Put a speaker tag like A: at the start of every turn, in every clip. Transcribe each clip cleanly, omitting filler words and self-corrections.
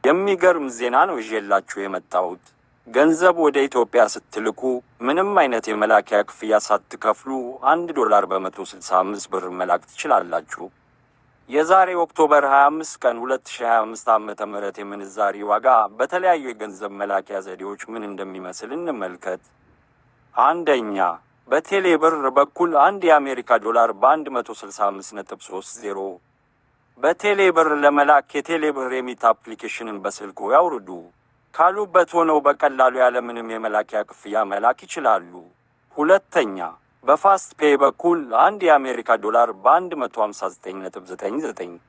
A: የሚገርም ዜና ነው ይዤላችሁ የመጣሁት። ገንዘብ ወደ ኢትዮጵያ ስትልኩ ምንም አይነት የመላኪያ ክፍያ ሳትከፍሉ 1 ዶላር በ165 ብር መላክ ትችላላችሁ። የዛሬ October 25 ቀን 2025 ዓ.ም. የምንዛሪ ዋጋ በተለያዩ የገንዘብ መላኪያ ዘዴዎች ምን እንደሚመስል እንመልከት። አንደኛ፣ በቴሌ ብር በኩል 1 የአሜሪካ ዶላር በ165.30። በቴሌ ብር ለመላክ የቴሌ ብር Remit application ን በስልክዎ ያውርዱ። ካሉበት ሆነው በቀላሉ ያለምንም የመላኪያ ክፍያ መላክ ይችላሉ። ሁለተኛ፣ በ FastPay በኩል 1 የአሜሪካ ዶላር በ159.99።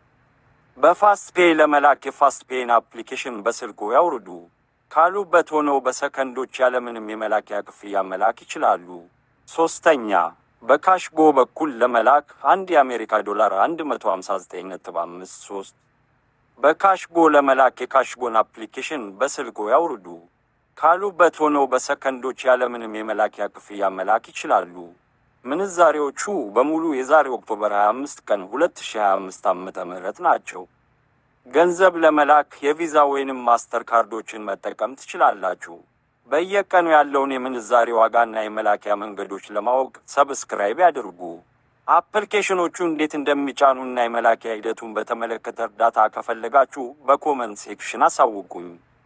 A: በ FastPay ለመላክ የ FastPay ን application በስልክዎ ያውርዱ። ካሉበት ሆነው በሰከንዶች ያለምንም የመላኪያ ክፍያ መላክ ይችላሉ። ሶስተኛ፣ በ CashGo በኩል ለመላክ 1 የአሜሪካ ዶላር 159.53። በ CashGo ለመላክ የ CashGo ን application በስልክዎ ያውርዱ። ካሉበት ሆነው በሰከንዶች ያለምንም የመላኪያ ክፍያ መላክ ይችላሉ። ምንዛሬዎቹ በሙሉ የዛሬ October 25 ቀን 2025 ዓ.ም. ናቸው። ገንዘብ ለመላክ የቪዛ ወይንም ማስተር ካርዶችን መጠቀም ትችላላችሁ። በየቀኑ ያለውን የምንዛሬ ዋጋና የመላኪያ መንገዶች ለማወቅ subscribe ያድርጉ። Application ኖቹ እንዴት እንደሚጫኑና የመላኪያ ሂደቱን በተመለከተ እርዳታ ከፈለጋችሁ በ comment section አሳውቁኝ።